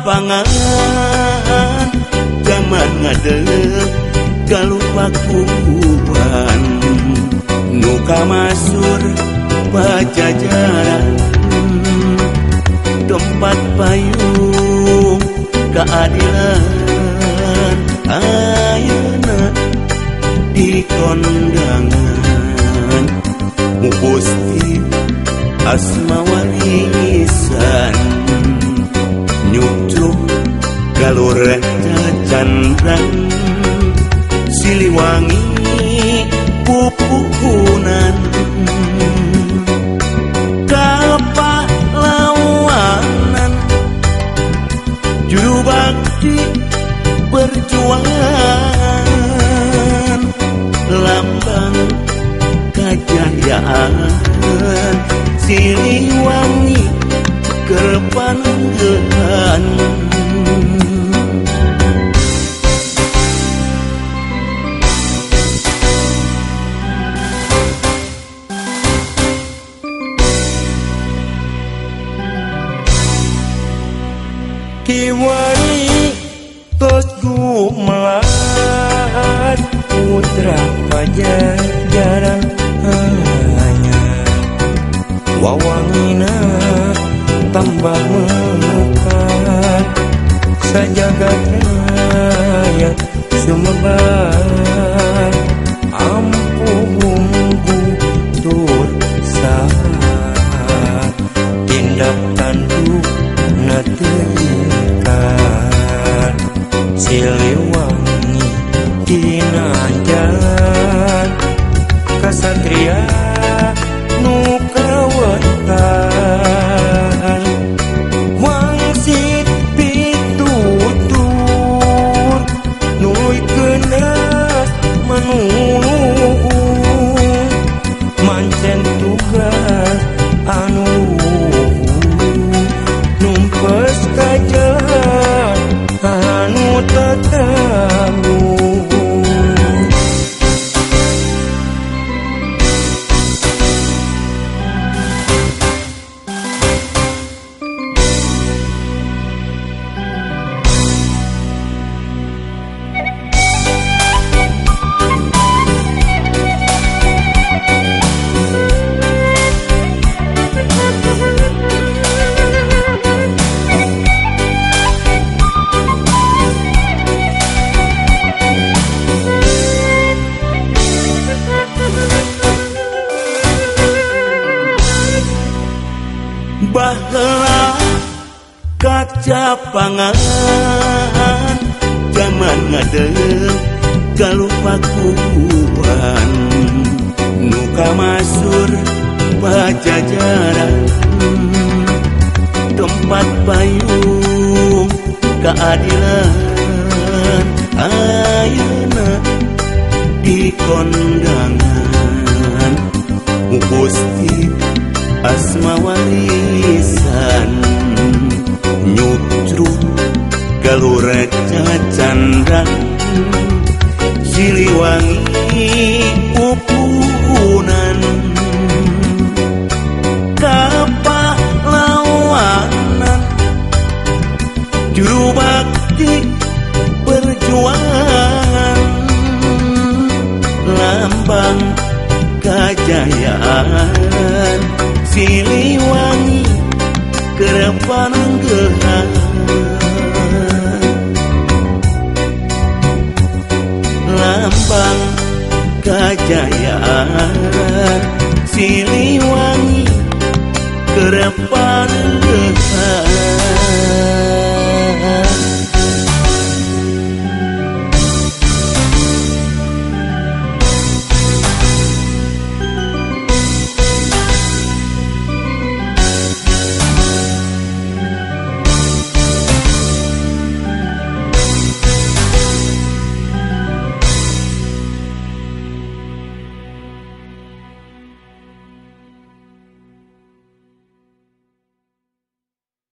lapangan zaman ngadeg galupakuan nu kamasur Pajajaran tempat payung keadilan ayeuna di kondangan Gusti asma warisan nyucuk galur cacandran Siliwangi pupuhunan kapahlawanan juru bakti perjuangan lambang kejayaan Siliwangi kepanenggehan. Kiwari tos gumelar putra Pajajaran anyar wawangina tambah mekar sajagat raya sumebar ampuh bumbu tur saat tindak tanduk na teu Siliwangi dina jalan kasatria nu kawentar wangsit pitutur nuluy keunas manuluhur mancen tugas anu numpes ka jalan anu tatalu. Baheula kacapangan zaman ngadeg galupakuan nu kamasur Pajajaran tempat payung keadilan ayeuna di kondangan Gusti asma warisan nyucruk galur cacandran Siliwangi pupuhunan kapahlawanan juru bakti perjuangan lambang kejayaan Siliwangi kepanenggehan lambang kejayaan Siliwangi kepanenggehan.